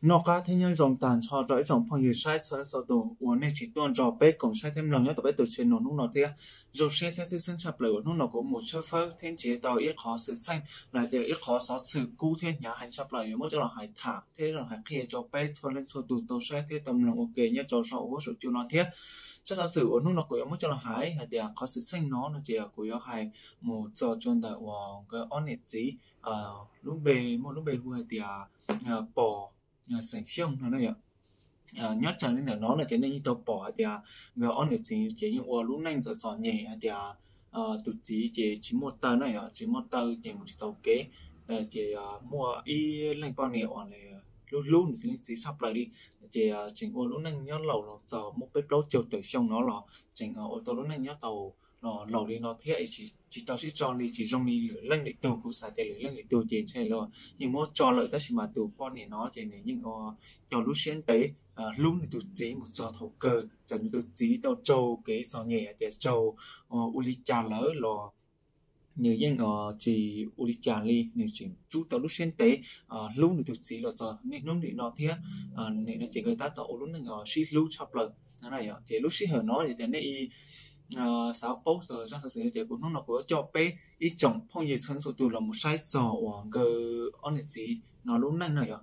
Noj qab thiab nyob zoo tag nrho rau ib tsoom phooj ywg saib txhua leej txhua tus uas nej tseem tuaj nrog peb koom saib thiab mloog nyob tom peb tus channel hnub no thiab. Zoo siab thiab tshwj xeeb tshaj plaws uas hnub no kuv muaj suab fawb thiab nrhiav tau ib qhov xwm txheej los yog tias ib qhov xov xwm kub thiab hnyav heev tshaj plaws yuav muab coj los hais tham thiab los hais qhia rau peb txhua leej txhua tus tau saib thiab tau mloog ua ke nyob rau saum huab saum cua no thiab. Tsab xov xwm uas hnub no kuv yuav muab coj los hais hais tias qhov xwm txheej no no ces kuv yuav hais mus txog rau ntawm uas nkawd ob niam txiv, lub npe, muaj lub npe hu hais tias Pom xeem Xyooj no na yom. Nyob raws li ntawm no no ces nej yeej tau pom hais tias nkawd ob niam txiv ces yeej ua lub neej txom txom nyem hais tias tus txiv ces tsis muaj taw na yom, tsis muaj taw ces mus tsis tau kev. Ces muaj ib leej poj niam uas nws hlub hlub nws leej txiv tshaj plaws li, ces tseem ua lub neej nyob laus los txog muaj peb plaub caug tawm xyoo no los tseem ua tau lub neej nyob tau los laus li no thiab tsis tau sib tso li, tsis zoo li lwm leej lwm tug. Kuv xav tias lwm leej lwm tug ces ntshe los yeej muab tso lawm, tab sis mas tus poj niam no ces nws yeej ua rau lub siab ntev hlub nws tus txiv mus txog thaum kawg, txawm nws tus txiv tau raug kev txom nyem hais tias raug ua li cas lawm los nws yeej tsis ua li cas li, nws tseem tsub tau lub siab ntev hlub nws tus txiv los txog niaj hnub nim no thiab. Nim no ces nkawd tab tom ua lub neej sib hlub tshaj plaws no na yom. Ces lub sij hawm no yog tias nej xav paub txog zaj xov xwm no ces kuv hnub no kuv yuav coj peb ib tsoom phooj ywg txhua leej txhua tus los mus saib txog uas nkawd ob niam txiv no lub neej no yog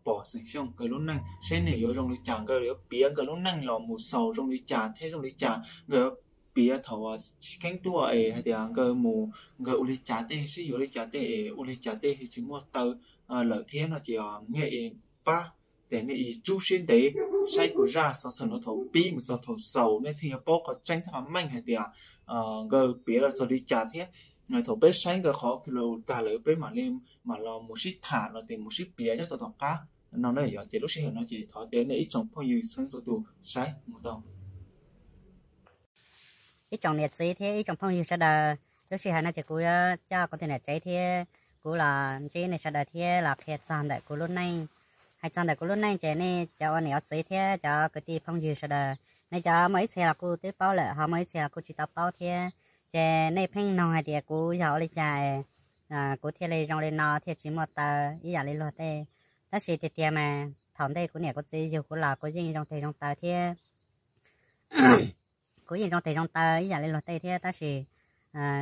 Pom xeem Xyooj nkawd lub neej saib nws yuav zoo li cas, nkawd yuav piav nkawd lub neej los mus xaus zoo li cas thiab zoo li cas, nkawd yuav piav thaum uas tsis kheev tuaj es hais tias nkawd mus nkawd ua li cas tej, sib yuav li cas tej es ua li cas tej tsis muaj taw lawm thiab no ces nej pab tias nej tsub siab ntev saib kuv zaj xov xwm no thaum pib mus txog thaum xaus nej thiaj yuav paub qhov tseeb thiab qhov meej hais tias nkawd piav los txog li cas thiab thaum peb saib nkawd qhov kis lus tag lawm peb mam li mam los mus sib tham los tias mus sib piav nyob tau tom qab no na yom. Ces lub sij hawm no ces thov tias nej ib tsoom phooj ywg txhua leej txhua tus saib mus tau. Ib tsoom niam txiv thiab ib tsoom phooj ywg sawv daws, lub sij hawm no ces kuv yuav coj kuv tus niam tsev thiab kuv los ntsib nej sawv daws thiab los qhia txog ntawm kuv lub neej. Hais txog ntawm kuv lub neej ces nej cov ua niam ua txiv thiab cov kwv tij phooj ywg sawv daws, nej cov muaj ib txhia los kuj twb paub lawm, ho muaj ib txhia los kuj tsis tau paub thiab. Ces nej pheej nug hais tias kuv yog ua li cas kuv thiaj li zoo li no thiaj tsis muaj taw ib yam li luag tej. Tab sis tiag tiag mas thaum ntej kuv niam kuv txiv yug kuv los kuv yeej zoo tes zoo taw thiab kuv yeej zoo tes zoo taw ib yam li luag tej thiab, tab sis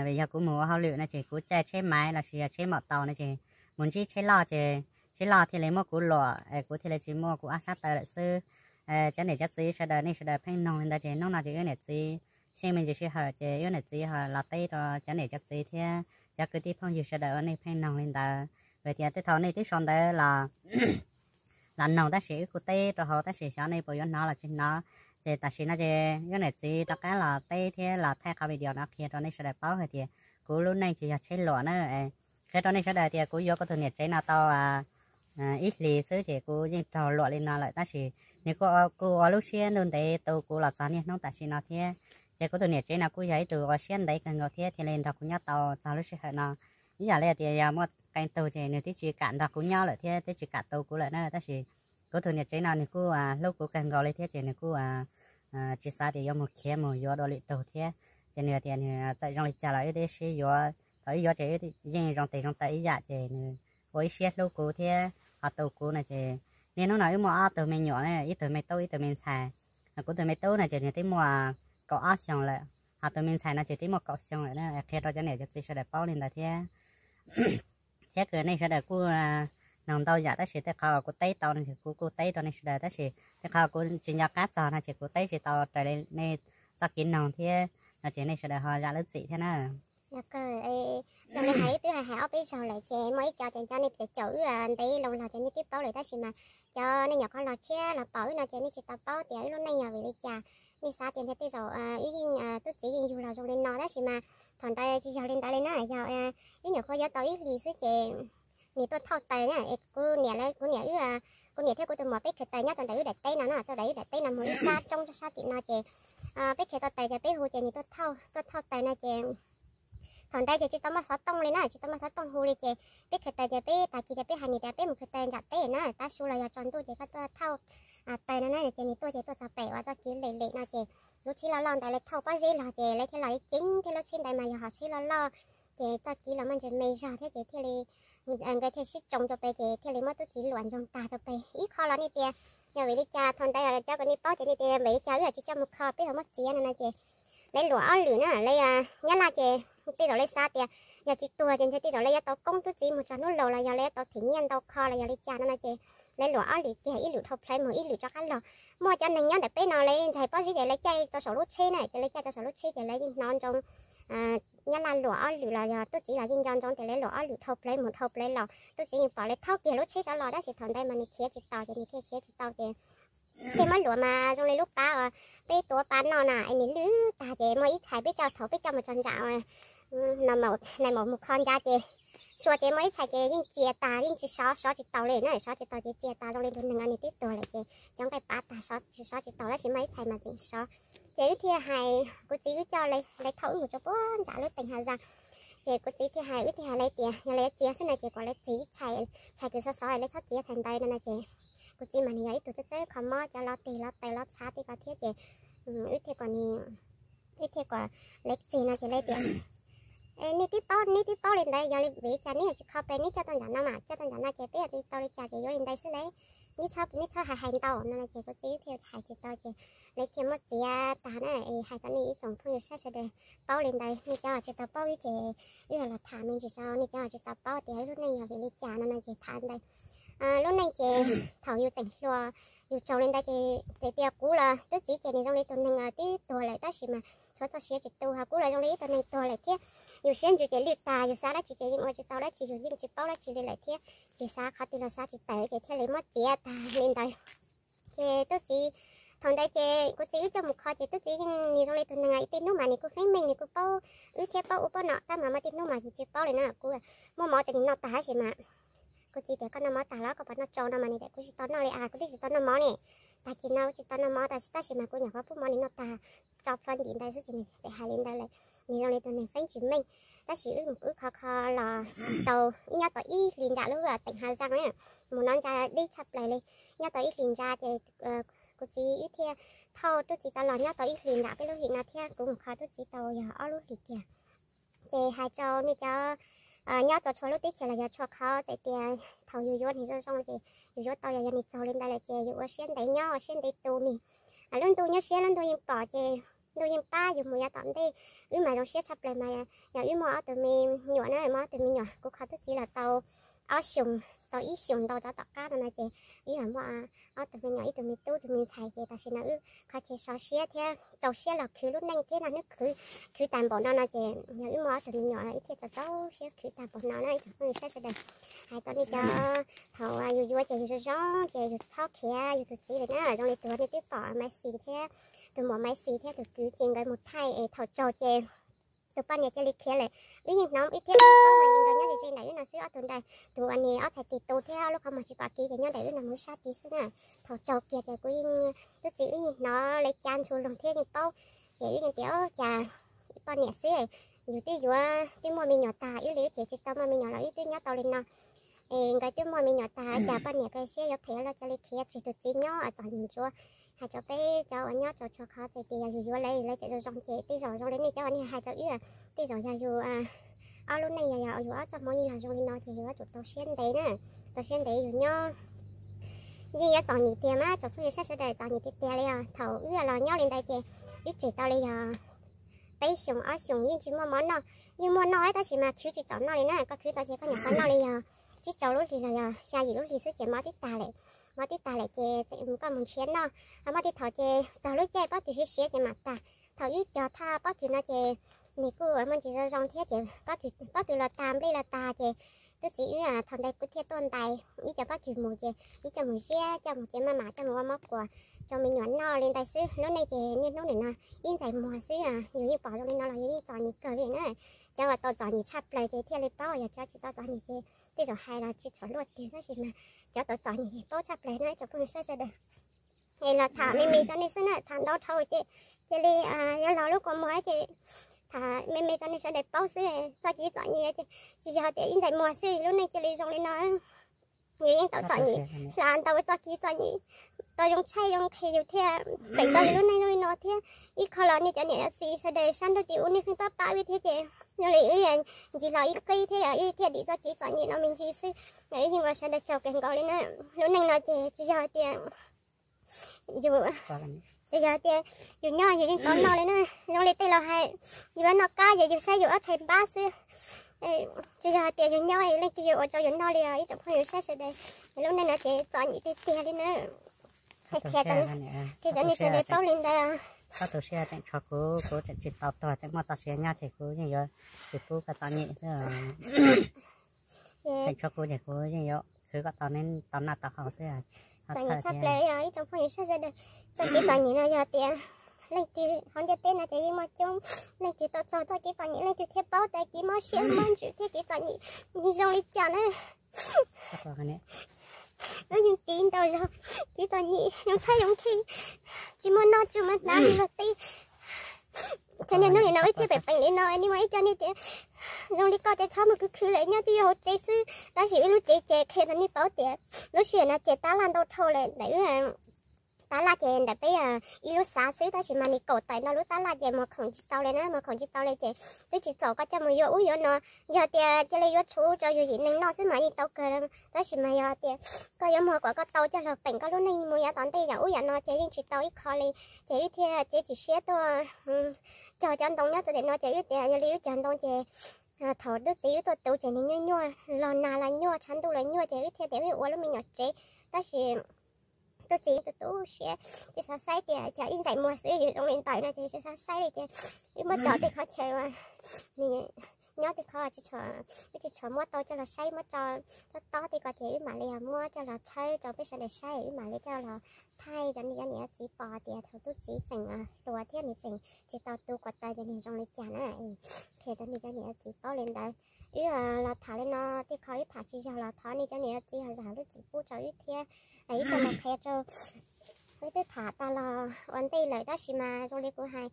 vim yog kuv mus ua hauj lwm no ces kuv caij tsheb maiv los sis yog tsheb mom taus no ces mus ntsib tsheb loj ces tsheb loj thiaj li muab kuv luam es kuv thiaj li tsis muaj kuv ob sab taw lawm xwb. Cov niam cov txiv sawv daws nej sawv daws pheej nug li ntawd ces hnub no ces wb niam txiv xyeej me ntsis sij hawm ces wb niam txiv ho los teb rau cov niam cov txiv thiab cov kwv tij phooj ywg sawv daws uas nej pheej nug li ntawd. Vim tias tej thaum nej twb sau ntawv los los nug tab sis wb kuj teb rau hauv tab sis xyov nej puas yuav hnov los tsis hnov. Ces tam sim no ces wb niam txiv rov qab los teb thiab los thaij qhov video no qhia rau nej sawv daws paub hais tias kuv lub neej ces yog tsheb luam na. Qhia rau nej sawv daws tias kuv yuav kuv tus niam tsev no tau ib hlis xwb ces kuv yeej raug luam li no lawm tab sis nws kuj ua lub siab ntuj ntev tu kuv los txog niaj hnub tam sim no thiab. Ces kuv tus niam tsev no kuj yog ib tug ua siab ntev kawg nkaus thiab thiaj li nrog kuv nyob tau txog lub sij hawm no. Ib yam li tias yog muaj qee tug ces nws twb tsis kam nrog kuv nyob lawm thiab twb tsis kam tu kuv lawm na, tab sis kuv tus niam tsev no nws kuj hlub kuv kawg nkaus li thiab ces nws kuj tsis xav tias yuav mus khiav mus yuav dua lwm tus thiab. Ces nws tias nws txawm zoo li cas los wb twb sib yuav, thaum wb yuav ces wb yeej zoo tes zoo taw ib yam ces nws ua ib siab hlub kuv thiab ho tu kuv no ces niaj hnub no wb muaj ob tug me nyuam, ib tug me tub ib tug me ntxhais. Kuv tus me tub no ces nws twb muaj kaum ob xyoos lawm, ho tus me ntxhais no ces twb muaj kaum xyoo lawm na. Qhia rau cov niam cov txiv sawv daws paub li ntawd thiab. Thiab kuj nej sawv daws kuj nug ntau yam tab sis tej qhov kuv teb tau no ces kuv kuj teb rau nej sawv daws tab sis tej qhov kuv tsis nco qab txog no ces kuv teb tsis tau raws li nej txoj kev nug thiab no ces nej sawv daws ho zam lub txim thiab na. Zoo li hais wb twb hais hais ob peb zaug lawm ces muaj ib co ces cov nej caum wb ntev loo los ces nej twb paub lawm tab sis mas cov nej nyuam qhuav los tshiab los pom wb no ces nej tsis tau paub tias wb lub neej yog vim li cas. Nej xav tias ntshe tej zaum wb yeej tub txiv yeej yug los zoo li no tab sis mas thaum ntawd tsis yog li ntawd li na, yog wb nyuam qhuav yuav tau ib hlis xwb ces nws tuaj thauj taws na, kuv niam, kuv niam, kuv niam thiab kuv tus muam peb khaws taws nyob rau ntawm wb daim teb no na, rau ntawm wb daim teb no mus ib sab roob sab tim no ces peb khaws tau taws ces peb hu ces nws tuaj thauj, tuaj thauj taws no ces thaum ntawd ces tsis tau muaj xov tooj li na, tsis tau muaj xov tooj hu li ces peb khaws taws ces peb tag kis ces peb hais nws tias peb mus khaws taws nram teb na, tav su los yog tsaus ntuj ces koj tuaj thauj taws no na. Ces nws tuaj ces tuaj txog pem uas txoj kev lem lem no ces lub tsheb loj loj ntawd lawv thauj pob zeb los ces lawv thiaj los ib ceev thiab lub tsheb ntawd mas yog hom tsheb loj loj ces txoj kev los muaj ntsis me zog thiab ces thiaj li nkawd thiaj sib tsoo rau pem ces thiaj li muab tub txiv luam ntsoog tag rau pem. Ib qho los nej tias yog vim li cas thaum ntawd cov kom nej paub ces nej tias vim li cas wb tsis coj mus kho peb ho muab txiav no no ces lawv luam ob lwm na, lawv Nyab Laj ces tej zaum lawv xav tias yog tsis tuag ces ntshe tej zaum lawv yuav tau koob tub txiv mus txog hnub laus los yog lawv yuav tau them nyiaj ntau kho los yog li cas no no ces lawv luam ob lwm kiag, ib lwm dhau plawv mus ib lwm rov qab los. Muaj cov neeg nyob ntawm peb no lawv ntshai pob zeb ces lawv caij rau saum lub tsheb na, ces lawv caij rau saum lub tsheb ces lawv yeej hnov ntsoov Nyab Laj luam ob lwm los yog tub txiv los yeej nco ntsoov tias lawv luam ob lwm dhau plawv mus dhau plawv los, tub txiv yeej pom lawv thaub kiag lub tsheb rov los tab sis thaum ntawd mas nws khiav tsis tau ces nws thiaj khiav tsis tau ces thiaj muab luam mas zoo li lub pab uas peb tuav pab noj na es nws lwj tag ces muaj ib txhais peb coj thaum peb coj mus txog ntsam nais maum mus kho ntsa ces sua ces muaj ib txhais ces yeej txias tas yeej tsis sov, sov tsis taus li na, sov tsis taus ces txias tas zoo li tus neeg nws twb tuag lawm ces cov nqaij pab tag sov tsis taus tab sis muaj ib txhais mas tseem sov. Ces wb thiaj hais kuv txiv wb coj lawv thauj wb mus rau puag ntsam lub teem Hav Zaj. Ces kuv txiv thiaj hais wb thiaj hais lawv tias yog lawv yuav txiav xwb no ces kom lawv txiav ib txhais, txhais kws xov xov lawv txhob txiav txhais ntawd no no ces kuv txiv mas nws yog ib tug txawj txawj kho mob cov lo tes lo taw lo txhav tej ko thiab ces wb thiaj kom nws wb thiaj kom lawv txiav no ces lawv tias nej twb paub, neb twb paub li ntawd yog li vim li cas neb yuav tsis kho pem, neb coj tuaj nram no mas, coj tuaj nram no ces peb yuav tau li cas ces yuav li ntawd xwb lauj, neb txhob hais hais ntau no no ces kuv txiv wb thiaj hais tsis tau ces lawv thiaj muab txiav tag na. Es hais rau nej ib tsoom phooj ywg saib sawv daws paub li ntawd, nej cov tsis tau paub wb ces wb los tham me ntsis rau nej cov tsis tau paub tias wb lub neej yog vim li cas no no ces tham ntawd. Lub neej ces thaum yus tseem hluas yus tsaug li ntawd ces txawm tias kuv los tub txiv ces nws zoo li tus neeg twb tuag lawm tab sis mas tshuav txoj sia tsis tu, ho kuv los zoo li ib tug neeg tuag lawm thiab. Yus siab ntsws ces lwj tas, yus xav dab tsi ces yeej ua tsis tau dab tsi, yus yeej tsis paub dab tsi li lawm thiab, ces xav qhov twg los xav tsis tawm ces thiaj li muab txiav tag li ntawd. Ces tub txiv, thaum ntawd ces kuv txiv wb coj mus kho ces tub txiv yeej nws zoo li tus neeg ib teg hnub mas nws kuj feeb meej, nws kuj paub wb thiab paub ub paub no tab mas muaj tej hnub mas yus tsis paub li na. Kuv muab mov rau nws noj tag tab sis mas kuv txiv tias koj noj mov tag los koj puas noj tsau no mas nws tias kuv tsis tau noj li as, kuv twb tsis tau noj mov ne. Tag kis no kuv tsis tau noj mov tab sis mas kuv nyuam qhuav pub mov nws noj tag tso plhuav ntim ntawd xwb ces nws txawm hais li ntawd lawm. Nws zoo li tus neeg feeb tsis meej. Tab sis wb mus wb kho kho los tau, wb nyob tau ib hlis ntsa lub teem Hav Zaj na, mus no ntsa deb tshaj plaws li. Nyob tau ib hlis ntsa ces kuv txiv wb thiaj thauj tub txiv tso los nyob tau ib hlis ntsa peb lub hlis no thiab kuv mus kho tub txiv tau yog ob lub hlis kiag. Ces hais rau nej cov nyob rau txhua lub teb chaws los yog txhua qhov txawm tias thaum yus yuav neeg zoo zoo ces yus yuav tau yog yog neeg txaug li ntawd lawm ces yus ua siab ntev nyob ua siab ntev tu nws. Lub ntuj nyob siab lub ntuj yeej pom ces ntuj yeej pab yus mus yav tom ntej. Wb mas zoo siab tshaj plaws mas yog wb muaj ob tug me nyuam na, muaj ob tug me nyuam, kuv kho tub txiv los tau ob xyoos, tau ib xyoos ntau rov tom qab no no ces wb muaj ob tug me nyuam, ib tug me tub, ib tug me ntxhais ces tam sim no wb qhov chaw so siab thiab rau siab los khwv lub neej thiab no hnub khwv, khwv tag npaum no no ces yog wb muaj ob tug me nyuam wb thiaj rau rau siab khwv tag npaum no na ib tsoom phooj ywg saib sawv daws. Hais tau nej cov thaum yus yuav ces yus zoo zoo ces yus txhob khiav yus tus txiv li na, zoo li tus nej twb pom Maiv Xis thiab tus muam Maiv Xis thiab tus kwv ces nkawd mus thaij es thaum tsaug ces tus poj niam cia li khiav lawm. Wb yeej hnov wb thiab paub mas yeej nkawd nyob ze ze ntawm wb no xwb, ob tug ntawd tus uas niag ob txhais tes tu thiab lub qhov muag tsis pom kev ces nyob ntawm wb no mus sab tid xwb na. Thaum tsaug kiag ces kuv yeej, tub txiv wb yeej hnov li cas ntshua loog thiab yeej paub. Ces wb yeej tias cas poj niam xwb, yus twb yuav twb muaj me nyuam tag, wb li wb ces tsis tau muaj me nyuam los wb twb nyob tau li no. Es nkawd twb muaj me nyuam tag cas poj niam kawg siab yuav phem los cia li khiav tseg tus txiv nyob txom nyem ntsuav. Hais rau peb cov uas nyob rau txhua qhov txawm tias yog yus yuav lawv, lawv tseem zoo zoo ces tej zaum zoo li nej cov uas niag hais rau wb, tej zaum yog yus ob lub neej yog yus ob txoj hmoov yeej los zoo li no ces yus yuav tsum tau siab ntev na, tau siab ntev yus nyob. Yeej yuav txom nyem tiag mas tsoom phooj ywg saib sawv daws, txom nyem tiag tiag li os. Thaum wb los nyob li ntawd ces wb tseg tau li yog peb xyoos ob xyoos yeej tsis muaj mov noj. Yeej muaj noj tab sis mas khwv tsis txaus noj li na, koj khwv tau ces koj nyuam qhuav noj li yog tsib rau lub hlis los yog xya yim lub hlis xwb ces mov twb tag lawm. Mov twb tag lawm ces koj mus nrhiav noj, ho muaj tej thaum ces txog lub caij pob kws siav siav ces mam tag. Thaum wb cog thaj pob kws no ces nws kuj muaj ntsis zoo zoo thiab ces pob kws los tag nplej los tag ces tub txiv wb thaum ntawd kuv thiaj tuaj ntais ib co pob kws mus ces wb coj mus ziab coj mus ces maj mam coj mus ua mov kuam rau me nyuam noj li ntawd xwb. Lub neej ces niaj hnub nim no ib ntxais muag xwb, yus yeej pom zoo li no los yus yeej txom nyem kawg li na. Cov uas tau txom nyem tshaj plaws ces thiaj li paub, yog cov tsis tau txom nyem ces tej zaum hais los tsis tshua luaj twg tab sis mas cov tau txom nyem ces paub tshaj plaws no ib tsoom phooj ywg saib sawv daws. Es los tham me me rau nej xwb na, tham ntau dhau ces cia li yuav los lub kua muag ces tham me me rau nej sawv daws paub xwb. Txoj kev txom nyem tsis yog tias ib ntxais muag xwb lub neej cia li zoo li no. Yus yeej tau txom nyem hla ntau txoj kev txom nyem. tau zoo tshaib zoo nqhis yus thiaj teem tau yus lub neej zoo li no thiab. Ib qho los nej cov niam txiv sawv daws sab nraud tim ub nej pheej pab pab wb thiab ces zoo li wb ncig los ib qib thiab yog wb thiaj dim txoj kev txom nyem no me ntsis xwb. Wb yeej ua sawv daws tsaug kawg nkaus li na. Lub neej no ces tsis yog hais tias yus, tsis yog hais tias yus nyob yus yeej tau noj li na. Zoo li tej laus hais, yus yuav noj qab ces yus saib yus ob txhais npab xwb. Tsis yog hais tias yus nyob leej twg yuav ua rau yus noj li os ib tsoom phooj ywg saib sawv daws. Lub neej no ces txom nyem tiag tiag li na. Qhia rau nej sawv daws paub li ntawd. Koj tu siab tseem tshuav kuv, kuv tseem tsis tau tuag tseem muaj txoj sia nyob ces kuv yeej yuav tsis pub koj txom nyem xwb. Tseem tshuav kuv ces kuv yeej yuav khwv koj tau noj tau haus xwb. Txom nyem tshaj plaws li os ib tsoom phooj ywg saib sawv daws. Txoj kev txom nyem no yog tias leej twg hauv ntiaj teb no ces yeej muaj coob, leej twg tau txog txoj kev txom nyem leej twg thiaj paub tias kev mob siab mob ntsws thiab kev txom nyem nws zoo li cas na. Wb yeej tiv ntau zog, kev txom nyem zoo tshaib zoo nqhis, tsis muaj noj tsis muaj hnav li luag tej. Ces niaj hnub nim no wb thiaj pem peem li no, nej muaj ib co nej tias zoo li koj ces txhob mus khwv khwv lawm, nyob twj ywm hauv tsev xwb. Tab sis wb lub tsev ces qhia rau nej paub tias lub sij hawm no ces tab laj ntau dhau lawm ntawm wb. Tab laj ces ntawm peb ib lub xav xwb tab sis mas nws kaum tawm ntau lub tab laj ces muag khoom tsis tau li na, muag khoom tsis tau li ces twb tsis txaus koj coj mus yuav ub yuav no. Yog tias cia li yuav tshuaj rau yus yim neeg noj xwb mas yeej tau kawg, tab sis mas yog tias koj yuav muag kom koj tau coj los peem koj lub neej mus yav tom ntej yam ub yam no ces yeej tsis tau ib qho li. Ces wb thiaj txiav txim siab tuaj cog cov ntoo nyob rau tim no ces wb tias yog li wb cog ntoo ces thaum tub txiv wb tuaj tu ces nws nyuaj nyuaj, los nag los nyuaj, tshav ntuj los nyuaj ces wb thiaj tias wb ua lub me nyuam tsev. Tab sis tub txiv tu tu siab tsis xav saib tias cov ib ntxaim muag xwb yus zoo li ntawd no ces tsis xav saib li ces wb muab tso tej qhov chaw uas nws nyob tej qhov tsis tshua, wb tsis tshua muab tau coj los saib, muab tso tob tob tej ko ces wb mam li muab coj los tshawb rau peb sawv daws saib, wb mam li coj los thaij rau nej cov niam txiv pom tias thaum tub txiv tseem hluas thiab nws tseem tsis tau tu ko taw ces nws zoo li cas na. Qhia rau nej cov niam txiv paub li ntawd. Wb los tham li no, tej qhov wb tham tsis yog los thov nej cov niam txiv ho zam lub txim pub rau wb thiab. Wb tsuas los qhia rau, wb twb tham tas los ua ntej lawm tab sis mas zoo li kuv hais,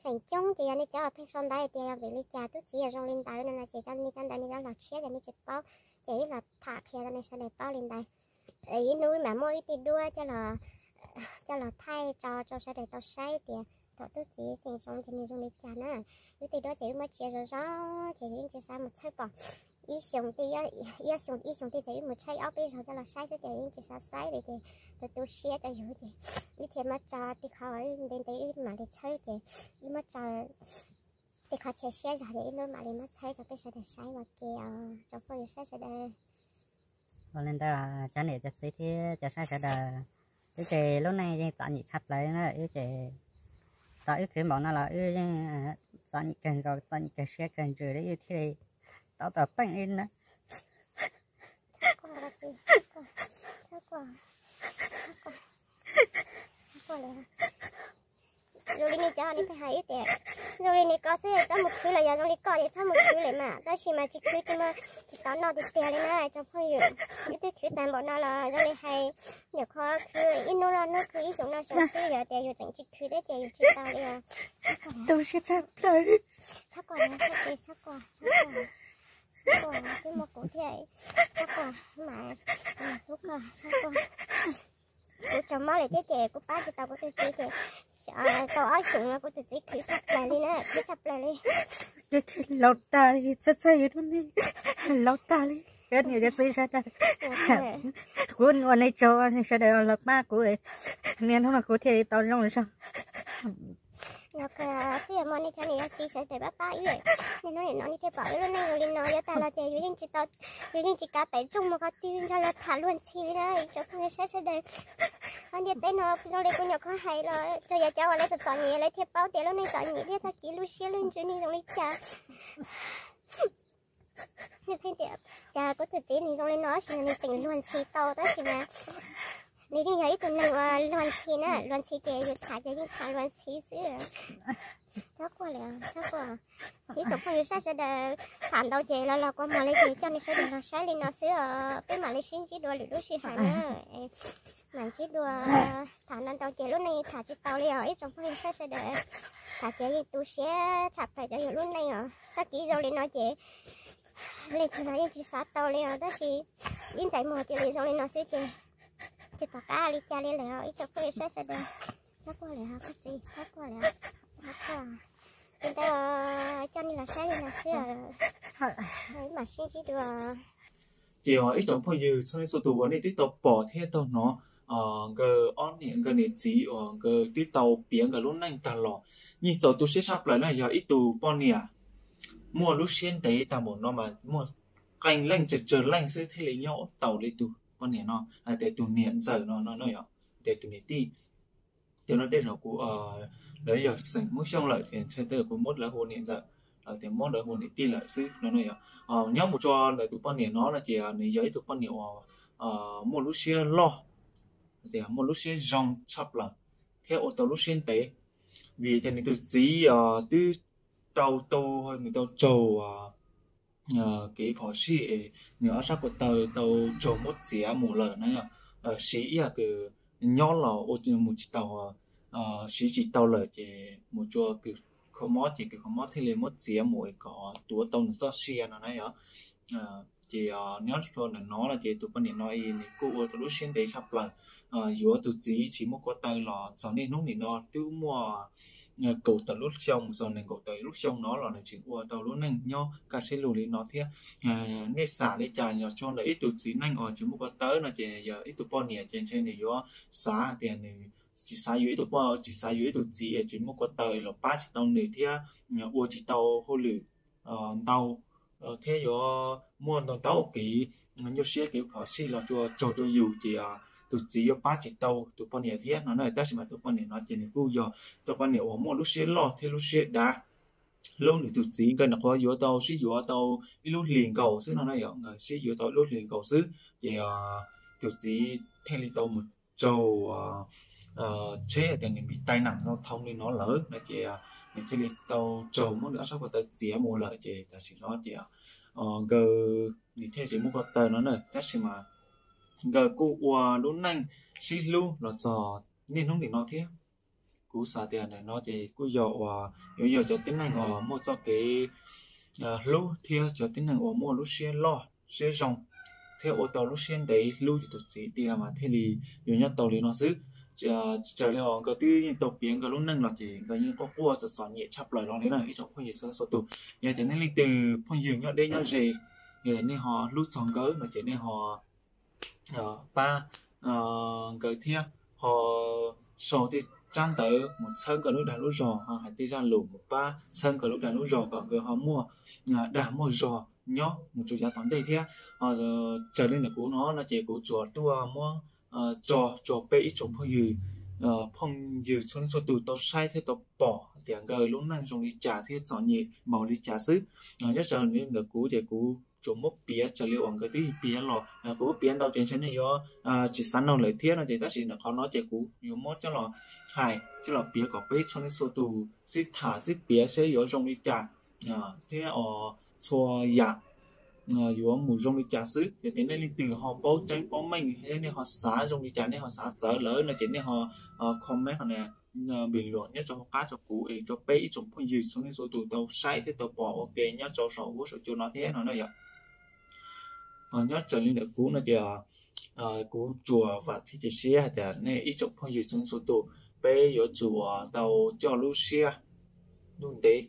feem coob ces yog nej cov pheej sau ntawv tias yog vim li cas tub txiv yog zoo li ntawd no no ces cov nej cov ntawd nej cov los tshiab ces nej tsis paub, ces wb los tham qhia rau nej sawv daws paub li ntawd. Ib hnub wb mam muab wb tej duab coj los, coj los thaij tso rau sawv daws tau saib tias thaum tub txiv tseem zoo ces nws zoo li cas na. Wb tej duab ces wb muab tsia zog zog ces yeej tsis xav mus tshawb pom. Ib xyoo tej, ib xyoo ib xyoo tej ces wb mus tshawb ob peb zaug coj los saib xwb ces yeej tsis xav saib li ces tu tu siab rau yus ces wb thiaj muab tso tej qhov ntev ntev wb mam li tshawb ces wb muab tso tej qhov chaw siab zog ces ib hnub mam li muab tshawb rau peb sawv daws saib ua ke os tsoom phooj ywg saib sawv daws. Ua li ntawd cov niam cov txiv thiab cov saib sawv daws, wb ces lub neej yeej txom nyem tshaj plaws na, wb ces tau wb khwv npaum no los wb yeej txom nyem kawg nkaus, txom nyem kawg siab kawg ntsws li wb thiaj li tau tau peej li na. Zoo li nej cov nej pheej hais wb tias, zoo li nej ko xwb txhob mus khwv los yog zoo li koj ces txhob mus khwv lawm mas, tab sis mas tsis khwv tsis muaj, tsis tau noj tiag tiag li na tsoom phooj ywg. Wb twb khwv tag npaum no los zoo li hais, nyuam qhuav khwv ib hnub no hnub, khwv ib xyoos no xyoo xwb, yog tias yus tseem tsis khwv thiab ces yus tsis tau li os. Tu siab tshaj plaws. Txhob koj, txhob koj, txhob koj, twb muaj kuv thiab, txhob koj, mas hlub koj, txhob koj. Kuv raug mob lawm thiab ces kuv pab tsis tau kuv tus txiv ces tau ob xyoos no kuv tus txiv khwv tshaj plaws li na, khwv tshaj plaws li. Laus tag li, txhawj txhawj yus lub neej, laus tag li. Cov niam cov txiv sawv daws, kuv ua nej tsaug, nej sawv daws los pab kuv, niaj hnub no kuv thiaj li tau zoo zog. Los kawg twb yog muaj nej cov niam cov txiv sawv daws pab pab wb, niaj hnub nim no nej thiaj pom wb lub neej zoo li no, yuav tag los ces yus yeej tsis tau, yus yeej tsis kav tawm rooj mus qhov twg nrog luag tham luag ntxhi li na tsoom phooj ywg saib sawv daws. Hauv ntiaj teb no zoo li kuv nyuam qhuav hais los rau yog cov uas lawv txom txom nyem lawv thiaj paub tias lub neej txom nyem thiab ttab kiv lub siab lub ntsws neeg zoo li cas. Nej pheej tias cas kuv tus txiv nws zoo li no tab sis nws tseem luag ntxhi tau tab sis mas nws yeej yog ib tug neeg uas luag ntxhi na, luag ntxhi ces yus tham ces yeej tham luag ntxhi xwb. Txhob quaj li, txhob quaj. Ib tsoom phooj ywg saib sawv daws tham ntau ces los los kua muag li ces coj nej sawv daws los saib li no xwb os, peb mam li sib ntsib dua lwm lub sij hawm na. Mam ntsib dua, tham ntau ntau ces lub neej tham tsis tau li os ib tsoom phooj ywg saib sawv daws. Tham ces yeej tu siab tshaj plaws cov yus lub neej os, txoj kev zoo li no ces leej twg los yeej tsis xav tau li os tab sis ib ntxais muag cia li zoo li no xwb ces Tsis pom qab li cas li lawm, ib tsoom phooj ywg saib sawv daws, txhob quaj lawm, koj txiv txhob quaj lawm, txhob quaj. Li ntawd coj nej los saib li no xwb, mam sib ntsib dua. Ces ib tsoom phooj ywg txhua leej txhua tus uas nej twb tau pom thiab tau hnov nkawd ob niam nkawd niam txiv uas nkawd twb tau piav nkawd lub neej tag los, yeej txaus tu siab tshaj plaws na, yog ib tug poj niam muaj lub siab ntev tag npaum no mas muaj qee leej tsawg tsawg leej xwb thiaj li nyob tau li tus poj niam no hais tias tus niam ntxawm no no yom, tias tus niam tij. Ces no tej zaum kuv, lawv yog xeem Hmoob Xyooj lawm ces ntshe tej zaum kuv muab lawv hu niam ntxawm, lawv tias muab lawv hu niam tij lawm xwb no no yom. Nyob mus txog ntawm tus poj niam no no ces nws yog ib tug poj niam uas muaj lub siab loj, muaj lub siab zoo tshaj plaws thiab ua tau lub siab ntev, vim tias nws tus txiv twb tau tau, nws tau raug kev phom sij es nws ob sab ko taw tau raug muab txiav mus lawm na yom. Siv ib yam kws nyob los ua mus tsis tau, siv tsis tau lawm ces mus rua kws kho mob ces kws kho mob thiaj li muab txiav mus kom tuav tau nws txoj sia no na yom. Ces nyob rua ntawm no no ces tus poj niam no nws kuj ua tau lub siab ntev tshaj plaws, yuav tus txiv tsis muaj ko taw los txog niaj hnub nim no twb muaj kaum tawm lub xyoo mus txog nees nkaum tawm lub xyoo no los nws tseem ua tau lub neej nyob kaj siab lug li no thiab. Nej xav li cas los txog ntawm ib tug txiv neej uas tsis muaj ko taw no ces yog ib tug poj niam ces ntshe nws yuav xav tias nws tsis xav yuav ib tug poj, tsis xav yuav ib tug txiv tsis muaj ko taw los pab tsis tau nws thiab ua tsis tau hauj lwm ntau thiab yuav muaj ntau ntau kev nyuaj siab kev phom sij los rua raug rua yus ces tus txiv yuav pab tsis tau tus poj niam thiab no na. Tab sis mas tus poj niam no ces nws kuj yog tus poj niam uas muaj lub siab loj thiab lub siab dav, hlub nws tus txiv, nkawd nyuam qhuav yuav tau sib yuav tau ib lub hlis nkaus xwb no na yom, nkawd sib yuav tau ib lub hlis nkaus xwb ces tus txiv thiaj li tau mus raug tsheb hais tias nws bi tai nam zau thau li no lawm no ces nws thiaj li tau raug muab nws ob sab ko taw txiav mus lawm ces tam sim no ces nkawd, nws thiaj tsis muaj ko taw no na. Tab sis mas nkawd kuj ua lub neej sib hlub los txog niaj hnub nim no thiab. Kuv xav tias ntawm no ces kuj yog uas yuav yog cov tib neeg uas muaj txoj kev hlub thiab cov tib neeg uas muaj lub siab loj siab zoo thiab ua tau lub siab ntev hlub yus tus txiv tiag mas thiaj li yuav nyob tau li no xwb. Tsis tsawg li os nkawd twb yeej tau piav nkawd lub neej los ces nkawd yeej quaj quaj txom txom nyem tshaj plaws los li na ib tsoom phooj ywg txhua txhua tus. Yog tias nej leej twg phooj ywg nyob deb nyob ze, yog tias nej ho hlub txog nkawd no ces nej ho pab nkawd thiab ho sau tej tsab ntawv mus txhawb nkawd lub dag lub zog, ho hais tej zaj lus mus pab txhawb nkawd lub dag lub zog kom nkawd ho muaj dag muaj zog nyob mus txog yav tom ntej thiab. Raws li ntawm kuv no no ces kuv tsuas tuaj muab tso rau peb ib tsoom phooj ywg, phooj ywg txhua leej txhua tus tau saib thiab tau pom tias nkawd lub neej zoo li cas thiab txom nyem npaum li cas xwb. Nyob raws li ntawm kuv ces kuv tsuas muab piav raws li uas nkawd twb piav los, kuv muab piav ntau ces ntshe nej yuav tsis xav noog lawm thiab no ces tab sis ntawm qhov no ces kuv yuav muab coj los hais coj los piav kom peb txhua leej txhua tus sib tham sib piav seb yuav zoo li cas thiab txhua yam yuav mus zoo li cas xwb. Yog tias nej leej twg ho paub tseeb paub meej thiab nej ho xav zoo li cas nej ho xav txawv lawm no ces nej ho comment, bình luận nyob rau hauv qab rau kuv es rau peb ib tsoom phooj ywg txhua leej txhua tus tau saib thiab tau pom ua ke nyob rau saum huab saum cua no thiab no na yom. Nyob raws li ntawm kuv no ces kuv tsuas vam thiab cia siab hais tias nej ib tsoom phooj ywg txhua leej txhua tus peb yuav tsum tau coj lub siab lub ntev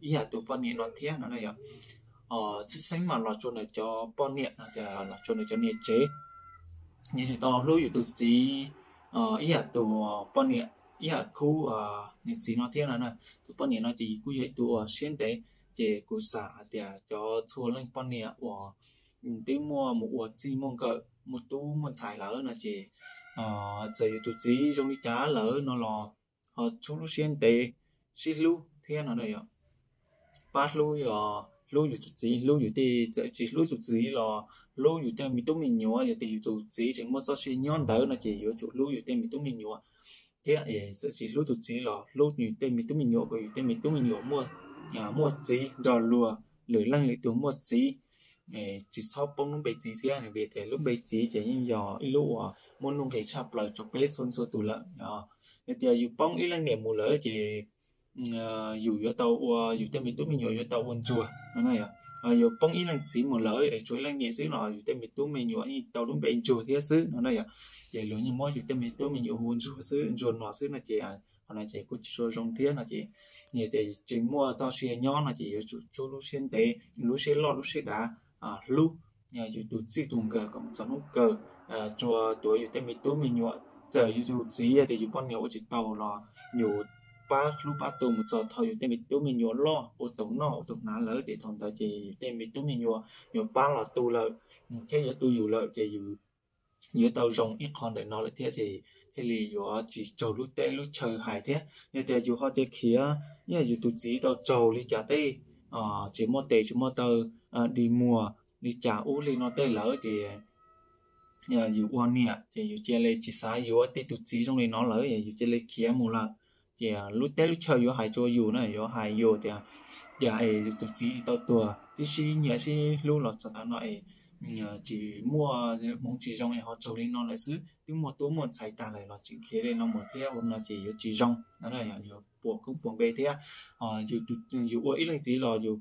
ib yam tus poj niam no thiab no na yom. Tshwj xeeb mas los rau ntawm cov poj niam no, los rau ntawm cov niam tsev, nyias tau hlub yus tus txiv ib yam tus poj niam, ib yam khub niam txiv no thiab no na. Tus poj niam no ces kuj yog ib tug uas siab ntev, ces kuv xav hais tias cov txhua leej poj niam uas twb muaj mus ua txij muaj nkawm muaj tub muaj ntxhais lawm no ces txawm yus tus txiv zoo li cas lawm no los ho txhob lub siab ntev, sib hlub thiab no na yom. Pab hlub, hlub yus tus txiv, hlub yus tej, txawm tsis hlub tus txiv los hlub yus tej me tub me nyuam, yog tias yus tus txiv tseem muaj txoj sia nyob ntawd no ces yuav tsum hlub yus tej me tub me nyuam thiab. Txawm tsis hlub tus txiv los hlub yus tej me tub me nyuam kom yus tej me tub me nyuam muaj, muaj txiv nrog luag, lwm leej lwm tus muaj txiv, tsis txhob poob lub npe txiv thiab, vim tias lub npe txiv ces yeej yog ib lub uas muaj nuj nqis tshaj plaws rau peb txhua txhua tus lawm. Yog tias yus poob ib leej niam mus lawm ces yus yuav tau ua, yus tej me tub me nyuam yuav tau ua ntsuag no na yom. Yus poob ib leej txiv mus lawm es tshuav ib leej niam xwb no yus tej me tub me nyuam yeej tau lub npe ntsuag thiab xwb no na yom. Ces luag yeej muab yus tej me tub me nyuam hu ntsuag xwb, ntsuag no xwb no ces qhov no ces kuj tsis tshua zoo thiab no ces, yog tias tsis muaj txoj sia nyob no ces yuav tsum tsub lub siab ntev, lub siab loj lub siab dav, hlub yus tus txij tus nkawm kom mus txog hnub kawg, tsuas tuav yus tej me tub me nyuam. Txawm yus tus txiv tias yus poj niam ua tsis tau los yus pab hlub pab tu mus txog thaum yus tej me tub me nyuam loj ua tau noj ua tau hnav lawm ces thaum ntawd ces yus tej me tub me nyuam yuav pab los tu lawm thiab yuav tu yus lawm ces yus yuav tau zoo ib qho ntawm no lawm thiab ces thiaj li yuav tsis raug lub teb lub chaw hais thiab. Yog tias yus ho tias khiav, yog yus tus txiv tau raug li cas tej, tsis muaj tes tsis muaj taw, dig muag li cas ub li no tej lawm ces yus ua niam ces yus cia li tsis xav yuav tej tus txiv zoo li no lawm, yus cia li khiav mus lawm. Ces lub teb lub chaw yuav hais rau yus na, yuav hais yus tias, yam es yus tus txiv tau tuag twb sib nyiam sib hlub los txog tav no es tsis muaj hmoov tsis zoo es ho raug li no lawm xwb, twb muaj tub muaj ntxhais tag lawm los tseem khiav li no mus thiab ua no ces yuav tsis zoo no, yuav puas koob puas npe thiab. Yus ua ib leej txiv los yus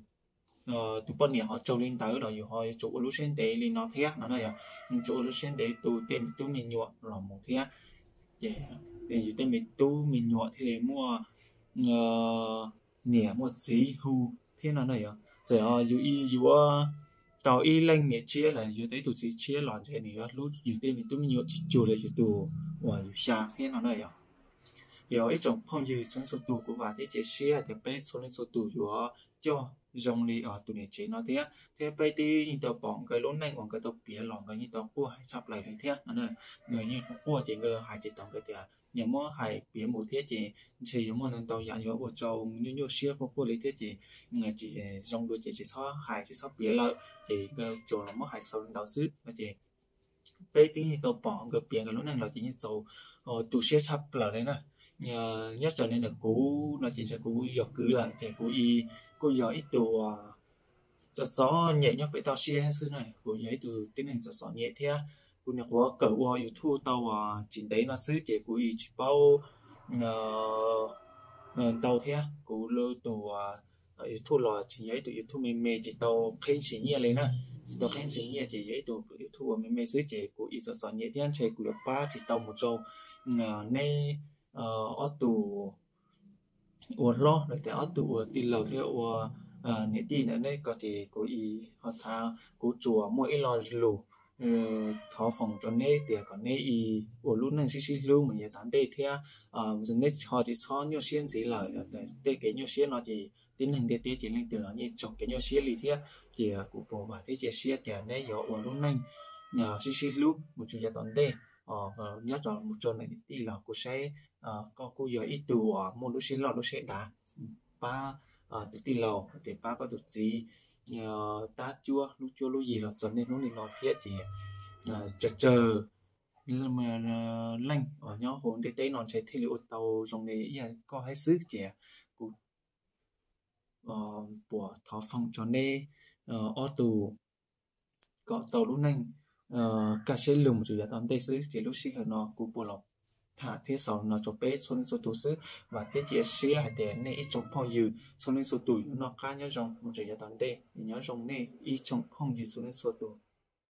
tus poj niam ho raug li ntawd los yus ho yuav tsum ua lub siab ntev li no thiab no na yom. Yuav tsum ua lub siab ntev tu tej me tub me nyuam los mus thiab, ces yus tej me tub me nyuam thiaj li muaj niam muaj txiv hu thiab no na yom. Txawm yus yuav tau ib leej niam tshiab los yuav tau ib tug txiv tshiab los ntshe nws yuav hlub yus tej me tub me nyuam tsis cuag li yus tus uas yus xya thiab no na yom. Yog ib tsoom phooj ywg txhua leej txhua tus, kuv vam thiab cia siab tias peb txhua leej txhua tus yuav coj zoo li tus niam tsev no thiab, thiab peb twb yeej tau pom nkawd lub neej uas nkawd tau piav los nkawd yeej tau quaj hais tshaj plaws li thiab no. Nkawd yeej quaj ces nkawd hais tsis tau, nkawd tias yog muab hais piav mus thiab ces ntshe yuav muaj ntau ntau yam yuav ua rau nyuaj nyuaj siab quaj quaj li thiab ces tsis zoo dua ces tsis txhob hais tsis txhob piav lawm. Ces nkawd tsuas los muab hais xaus li ntawd xwb no ces peb twb yeej tau pom nkawd piav nkawd lub neej los ces yeej txaus tu siab tshaj plaws li na. Nyob tsam li ntawm kuv no ces kuv yog kwv lawm ces kuv kuj yog ib tug txom txom nyem nyob pem toj siab xwb na, kuv yog ib tug tib neeg txom txom nyem thiab. Kuv nyuam qhuav kawm ua YouTube tau tsis ntev no xwb ces kuv tsis paub ntau thiab. Kuv lub tus YouTube los tsis yog ib tug YouTube me me, tsis tau qhib ntshis nyiaj li na, tsis tau qhib ntshis nyiaj ces yog ib tug YouTube uas me me xwb ces kuv txom txom nyem thiab ntshe kuv yuav pab tsis tau mus rau neb ob tug ua hlob los tias ob tug ua tij laug thiab ua niam tij ntawm neb ko ces kuv ho thav, kuv tsuas muaj ib lo lus thov foom rau neb tias kom neb ua lub neej sib sib hlub mus yav tom ntej thiab neb ho tsis txhob nyuaj siab ntxiv lawm. Tej kev nyuaj siab no ces tib neeg ntiaj teb ces leej twg los yeej raug kev nyuaj siab li thiab. Ces kuv puas vam thiab cia siab tias neb yuav ua lub neej sib sib hlub mus txog yav tom ntej, nyob rau mus rau niam tij los kuv saib koj kuj yog ib tug uas muaj lub siab loj lub siab dav, pab tus tij laug tias pab koj tus txiv tab cuab lub cuab lub yig los txog niaj hnub li no thiab ces tsawg tsawg leej uas nyob hauv ntiaj teb no ntshe thiaj li ua tau zoo li ib yam koj thiab xwb. Ces kuv puas thov foom rau neb ob tug kom tau lub neej kaj siab lug mus rau yav tom ntej xwb. Ces lub sij hawm no kuv puas los tham thiab xaus no rau peb txhua leej txhua tus xwb. Vam thiab cia siab hais tias nej ib tsoom phooj ywg txhua leej txhua tus yuav noj qab nyob zoo mus rau yav tom ntej. Nyob zoo nej ib tsoom phooj ywg txhua leej txhua tus.